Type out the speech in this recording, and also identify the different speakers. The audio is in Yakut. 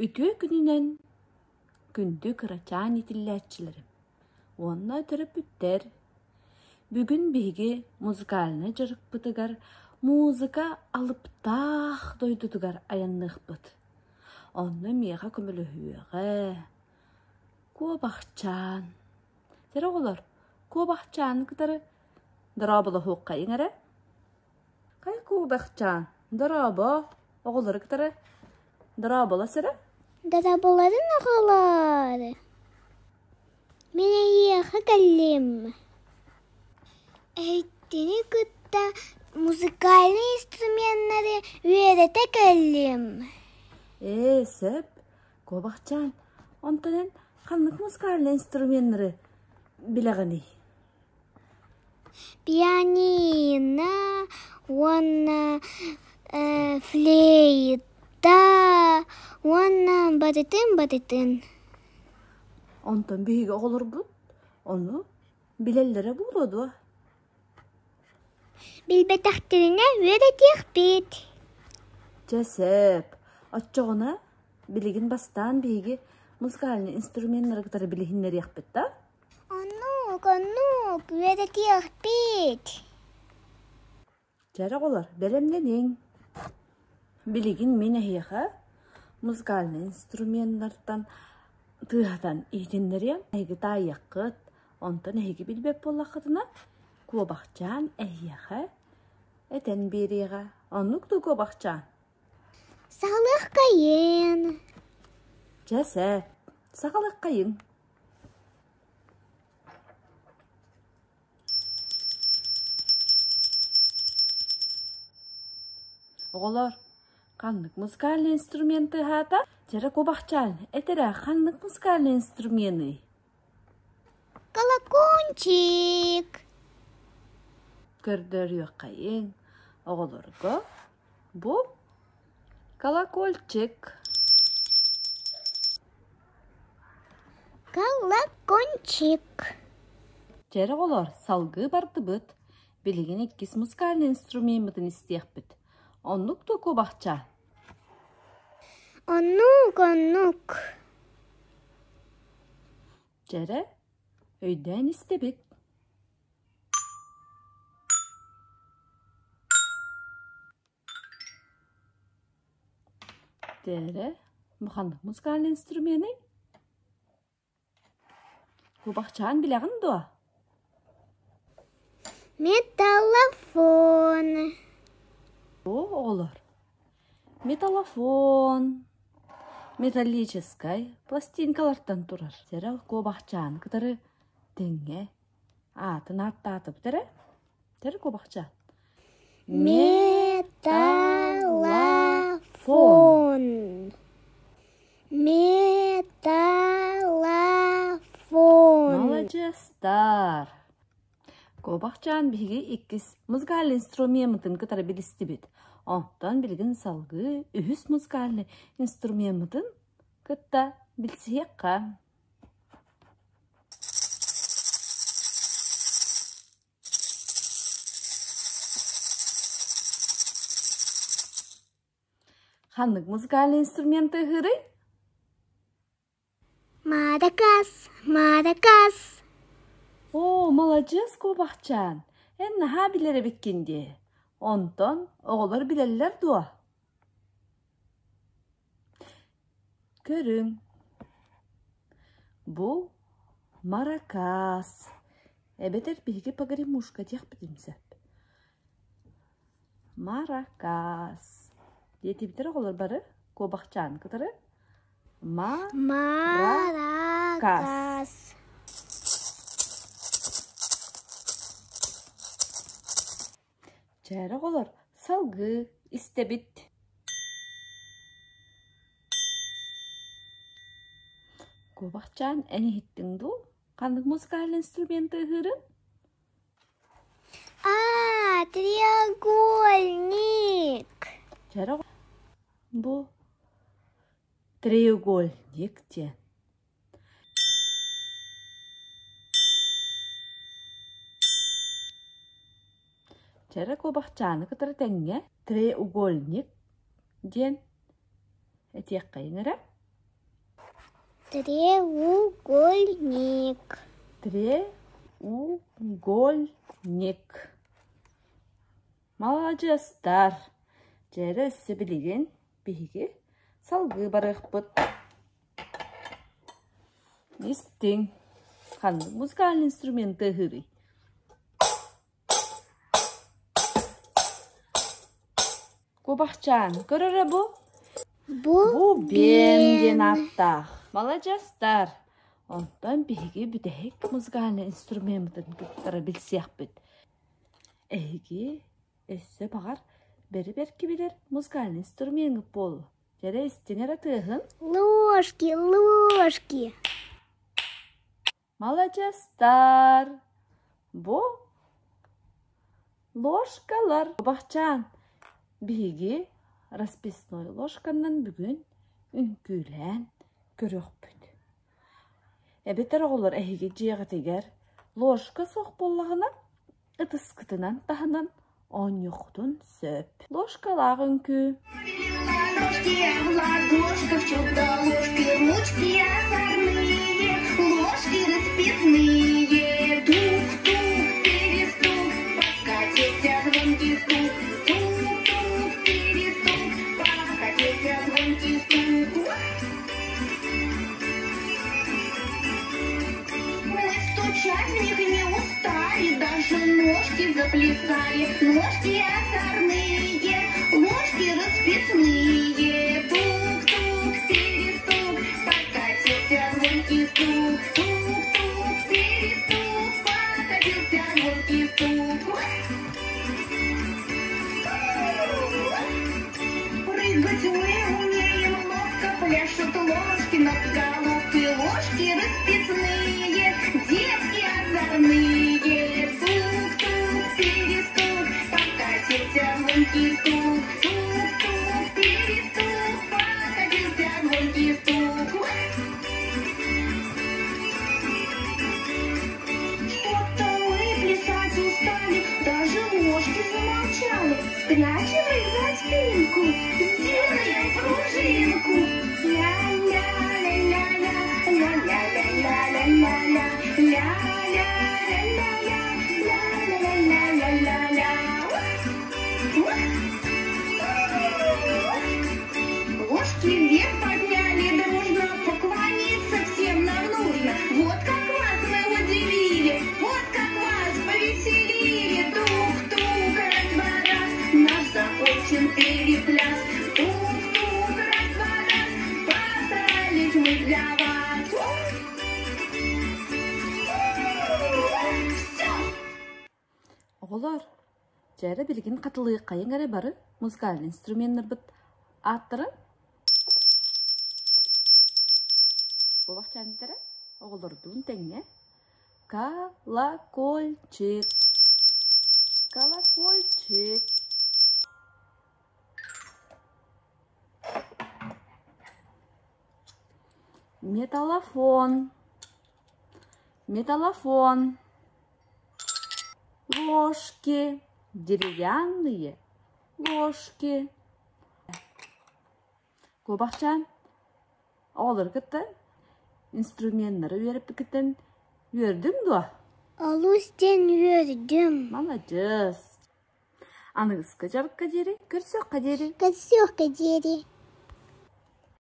Speaker 1: Үтүө күнүнэн күндү кырачаан иитиллээччилэрим уонна төрөппүттэр! Бүгүн биһиги музыкальнай дьарыкпытыгар музыка алыптаах дойдутугар айанныахпыт. Онно миэхэ көмөлөһүөҕэ Куобахчаан. Дьэ оҕолор, куобахчааны кытары дорооболоһуоххайыҥ эрэ. Хайа куобахчаан, дорообо, оҕолору кытары дорооболос эрэ.
Speaker 2: Дорооболорун оҕолор! Мин эйиэхэ кэллим. Эһиттини кытта музыкальнай инструменнары үөрэтэ кэллим.
Speaker 1: Ээ, сөп. Куобахчаан, онтон эн ханнык музыкальнай инструменнары билэҕиний?
Speaker 2: Пианино уонна флейта уонна барытын-барытын.
Speaker 1: Онтон биһиги оҕолорбут ону билэллэрэ буолуо дуо?
Speaker 2: Билбэтэхтэринэ үөрэтиэхпит.
Speaker 1: Чэ сөп. Оччоҕуна билигин бастаан биһиги музыкальнай инструменнары кытары билиһиннэриэхпит да?
Speaker 2: Оннук, оннук, үөрэтиэхпит.
Speaker 1: Чэ эрэ оҕолор, бэлэмнэниҥ. Билигин мин эһиэхэ музыкальнай инструменнартан тыаһатан иһитиннэриэм. Эһиги таайыаххыт, онтон эһиги билбэт буоллаххытына, куобахчаан эһиэхэ этэн биэриэҕэ. Оннук дуу куобахчаан?
Speaker 2: Саҕалыаххайын.
Speaker 1: Чэ сөп, саҕалыаххайыҥ. Оҕолор, ханнык музыкальнай инструмент тыаһаата? Дьэрэ куобахчаан, эт эрэ, ханнык музыкальнай инструменый?
Speaker 2: Колокольчик.
Speaker 1: Көрдөрүөххэйиҥ оҕолорго бу колокольчик.
Speaker 2: Колокольчик.
Speaker 1: Чэ эрэ оҕолор, салгыы бардыбыт. Билигин иккис музыкальнай инструмеммытын истиэхпит. Оннук дуо куобахча?
Speaker 2: Оннук, оннук.
Speaker 1: Чэ эрэ, өйдөөн истэбит. Дээрэ, бу ханнык музыкальнай инструменый? Куобахчаан билэҕин дуо?
Speaker 2: Металлофон.
Speaker 1: О, оҕолор, металлофон металлическай пластинкалартан турар. Сэрэ куобахчаан кытары тэҥҥэ аатын ааттаатыбыт эрэ. Тэр куобахчаан.
Speaker 2: Металлофон. Металлофон.
Speaker 1: Маладьыастар! Куобахчаан биһиги иккис музыкальнай инструмеммытын кытары билистибит. Онтон билигин салгыы үһүс музыкальнай инструмеммытын кытта билсиһиэххэ. Ханнык музыкальнай инструмент тыаһыырый?
Speaker 2: Маракас, маракас.
Speaker 1: Оо, маладьыас куобахчаан, эн наһаа билэр эбиккин дии. Онтон оҕолор билэллэр дуо? Көрүҥ, бу маракас, эбэтэр биһиги погремушка диэхпитин сөп. Маракас диэтибитэр оҕолор бары куобахчаан кытары ма-ра-кас.
Speaker 2: Маракас.
Speaker 1: Чэ эрэ оҕолор, салгыы истэбит. Куобахчаан эн иһиттиҥ дуу? Ханнык музыкальнай инструмент тыаһыырын?
Speaker 2: А, треугольник.
Speaker 1: Чэ эрэ бу треугольник диэн. Чэрэ куобахчааны кытары тэҥҥэ треугольник диэн этиэххэйиҥ эрэ.
Speaker 2: Треугольник.
Speaker 1: Треугольник. Маладьыастар! Дьэ өссө билигин биһиги салгыы барыахпыт. Истиҥ. Ханнык музыкальный инструмент тыаһыырый? Куобахчаан, көр эрэ бу.
Speaker 2: Бу
Speaker 1: Бу бен диэн ааттаах. Маладьыастар! Онтон биһиги бүтэһик музыкальный инструмеммытын кыттара билсиэхпит. Эһиги өссө баҕар бэри-бэрки билэр музыкальный инструмеҥҥыт буолуо. Дьэрэ истиҥ эрэ тыаһын.
Speaker 2: Ложки, ложки.
Speaker 1: Маладьыастар! Бу ложкалар. Бахчаан, биһиги расписной ложканан бүгүн үҥкүүлээн көрүөхпүт. Эбэтэр оҕолор эһиги дьиэҕитигэр ложка суох буоллаҕына, ытыскытынан таһынан оонньуоххутун сөп. Ложкалаах үҥкүү.
Speaker 3: Ложки в ладошках чудо-ложки, ручки озорные, ложки расписные. Тук-тук, перестук, покатился звонкий стук. Тук-тук, перестук, покатился звонкий стук. Мы стучать в них не устали, даже ножки заплясали. Ножки озорные, ложки расписные. Тук-тук, перестук, покатился звонкий стук. Тук-тук, перестук, покатился звонкий стук. Прыгать мы умеем ловко, пляшут ложки над головкой, ложки расписные, детки озорные. Тук-тук, перестук, покатился звонкий стук. Тук-тук, перестук, покатился звонкий стук. Что-то мы плясать устали, даже ложки замолчали. Спрячем их за спинку, сделаем пружинку. Ля-ля-ля-ля-ля, ля-ля-ля-ля-ля-ля, ля-ля-ля-ля-ля, ля-ля-ля-ля-ля-ля. Ложки вверх подняли дружно, поклониться всем нам нужно. Вот как вас мы удивили, вот как вас повеселили. Тук-тук, раз-два-раз, наш закончен перепляс. Тук-тук, раз-два-раз, постарались мы для вас. Все!
Speaker 1: Оҕолор, дьэ билигин хатылыаххайыҥ эрэ бары музыкальный инструменнарбыт ааттарын Куобахчааннара оҕолордуун тэҥҥэ колокольчик, колокольчик. Металлофон, металлофон. Ложки, деревянные ложки. Куобахчаан оҕолору кытта инструменнары үөрэппиккиттэн үөрдүҥ дуо?
Speaker 2: Олус диэн үөрдүм.
Speaker 1: Маладьыас. Аныгыска дьарыкка диэри, көрсүөххэ диэри.
Speaker 2: Көрсүөххэ диэри.